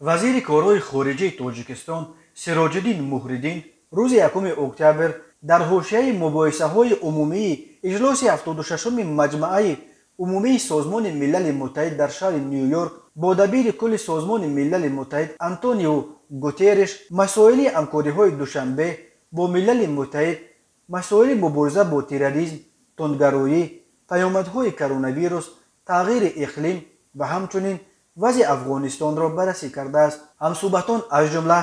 Вазири корҳои хориҷии Тоҷикистон Сироҷиддин Муҳриддин рӯзи 1 октябр дар ҳошияи мубоҳисаҳои умумии иҷлоси 76-уми Маҷмааи умумии Созмони Милали Муттаҳид дар шаҳри Ню-Йорк бо дабири кулли Созмони Милали Муттаҳид Антонио Гутерриш масоили ҳамкориҳои Душанбе бо Милали Муттаҳид, масоили мубориза бо терроризм, тундгароӣ, паёмадҳои коронавирус, тағйири иқлим ва ҳамчунин вазъи Афғонистонро баррасӣ кардааст. Ҳамсӯҳбатон аз ҷумла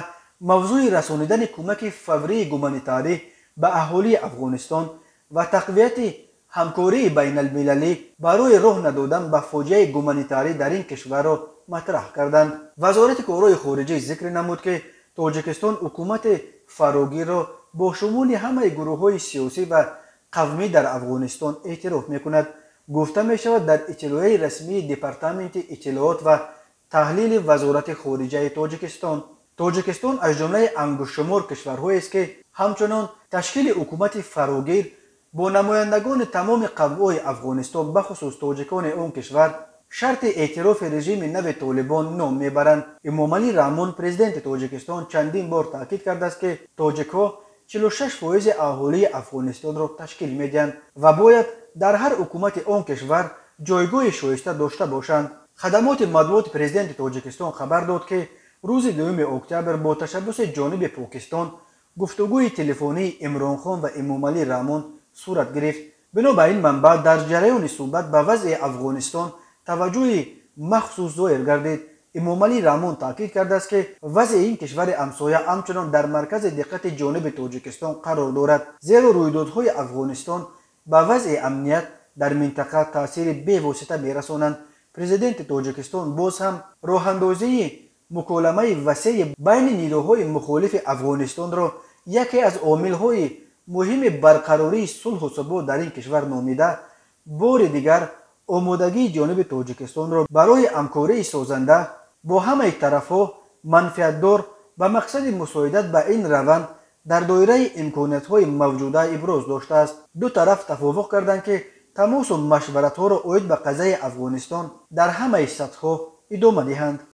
мавзӯи расонидани кӯмаки фаврии гуманитарӣ ба аҳолии Афғонистон ва тақвияти ҳамкории байналмилалӣ барои роҳ надодан ба фоҷиаи гуманитарӣ дар ин кишварро матраҳ карданд. Вазорати корҳои хориҷӣ зикр намуд, ки Тоҷикистон ҳукумати фарогирро бо шумули ҳамаи гурӯҳҳои сиёсӣ ва қавмӣ дар Афғонистон эътироф мекунад. Гуфта мешавад дар иттилоияи расмии Департаменти иттилоот ва таҳлили Вазорати хориҷаи Тоҷикистон. Тоҷикистон аз ҷумлаи ангуштшумор кишварҳоест, ки ҳамчунон ташкили ҳукумати фарогир бо намояндагони тамоми қавмҳои Афғонистон, бахусус тоҷикони он кишвар, шарти эътирофи режими нави Толибон ном мебаранд. Эмомалӣ Раҳмон, президенти Тоҷикистон, чандин бор таъкид кардааст, ки тоҷикҳо 46% аҳолии Афғонистонро ташкил медиҳанд ва бояд дар ҳар ҳукумати он кишвар ҷойгоҳи шоиста дошта бошанд. Хадамоти матбуоти президенти Тоҷикистон хабар дод, ки рӯзи 2 октябр бо ташаббуси ҷониби Покистон гуфтугӯи телефонии Имронхон ва Эмомалӣ Раҳмон сурат гирифт. Бино ба ин манбаъ, дар ҷараёни суҳбат ба вазъи Афғонистон таваҷҷӯҳи махсус зоҳир гардид. Эмомалӣ Раҳмон таъкид кардааст, ки вазъи ин кишвари ҳамсоя ҳамчунон дар маркази диққати ҷониби Тоҷикистон қарор дорад, зеро рӯйдодҳои Афғонистон ба вазъи амният дар минтақа таъсири бевосита мерасонанд. Президенти Тоҷикистон боз ҳам роҳандозии муколамаи васеи байни нерӯҳои мухолифи Афғонистонро яке аз омилҳои муҳими барқарории сулҳу субот дар ин кишвар номида, бори дигар омодагии ҷониби Тоҷикистонро барои ҳамкории созанда бо ҳамаи тарафҳо манфиатдор ба мақсади мусоидат ба ин раванд дар доираи имкониятҳои мавҷуда иброз доштааст. Ду тараф тафовуқ карданд, ки тамосу машваратҳоро оид ба қазияи Афғонистон дар ҳамаи сатҳҳо идома диҳанд.